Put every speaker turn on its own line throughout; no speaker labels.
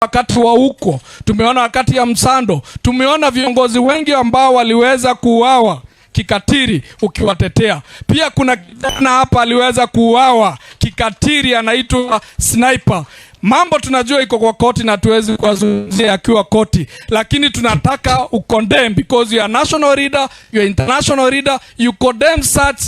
Wakati wa huko, tumeona wakati ya Msando, tumeona viongozi wengi ambao waliweza kuuawa kikatili ukiwatetea. Pia kuna kijana hapa aliweza kuuawa kikatili, anaitwa Sniper. Mambo tunajua iko kwa koti na tuwezi kuwazungumzia akiwa koti, lakini tunataka ucondemn because you are national leader, you are international leader, you condemn such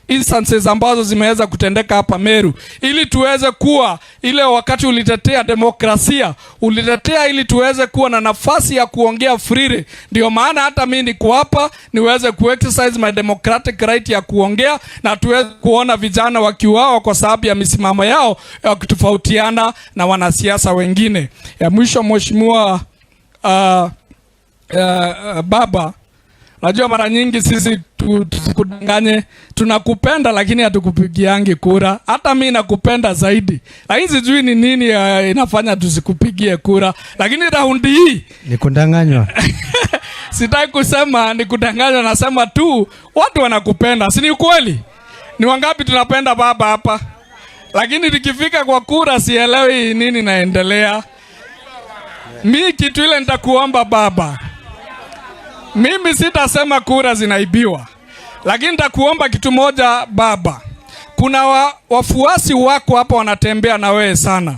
instances ambazo zimeweza kutendeka hapa Meru, ili tuweze kuwa ile wakati ulitetea demokrasia, ulitetea ili tuweze kuwa na nafasi ya kuongea freely. Ndio maana hata mimi niko hapa niweze kuexercise my democratic right ya kuongea na tuweze kuona vijana wakiuawa kwa sababu ya misimamo yao ya kutofautiana na wanasiasa wengine. Ya mwisho, mheshimiwa baba, najua mara nyingi sisi tusikudanganye, tunakupenda lakini hatukupigiangi kura. Hata mi nakupenda zaidi, lakini sijui ni nini inafanya tusikupigie kura. Lakini raundi hii
Ni kudanganywa.
Sitaki kusema ni kudanganywa, nasema tu watu wanakupenda, si ni ukweli? Ni wangapi tunapenda baba hapa? Lakini tukifika kwa kura sielewi nini naendelea. Mi kitu ile nitakuomba baba, mimi sitasema kura zinaibiwa, lakini nitakuomba kitu moja baba. Kuna wafuasi wako hapa wanatembea na wewe sana.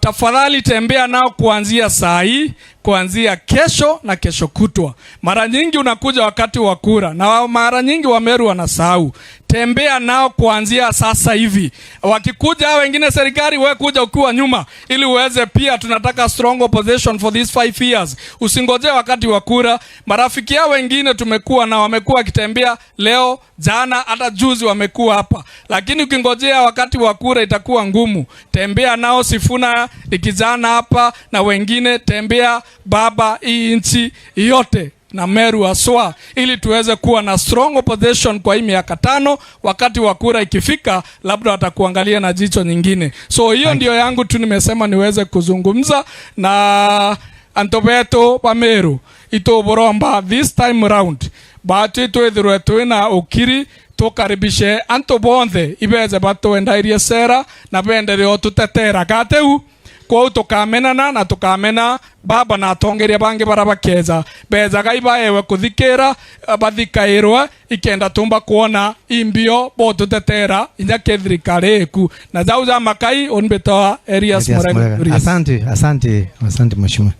Tafadhali tembea nao kuanzia saa hii, kuanzia kesho na kesho kutwa. Mara nyingi unakuja wakati wa kura na mara nyingi Wameru wanasahau. Tembea nao kuanzia sasa hivi. Wakikuja hao wengine serikali, wewe kuja ukiwa nyuma, ili uweze pia. Tunataka strong opposition for these 5 years. Usingojee wakati wa kura. Marafiki yao wengine tumekuwa na wamekuwa wakitembea leo, jana, hata juzi wamekuwa hapa, lakini ukingojea wakati wa kura itakuwa ngumu. Tembea nao. Sifuna ni kijana hapa na wengine, tembea baba, hii nchi yote na Meru haswa, ili tuweze kuwa na strong opposition kwa hii miaka 5. Wakati wa kura ikifika, labda watakuangalia na jicho nyingine. So hiyo ndio yangu tu, nimesema niweze kuzungumza na antobeto ba Meru itoboromba this time round batu twithirwe twina ukiri tukaribishe antu bonthe ibeze batwendairie sera na bendere otutetera kateu kwou tukamenana na tukamena baba na atongeria bangi bara bakeza bezaga ibaewe kuthikira bathikairwe ikenda tumba kuona imbio botutetera inya ke thirikari iku na jau ja makai unbitoa Elias
Elias
Murega.
Murega. Asante, asante, asante mheshimiwa.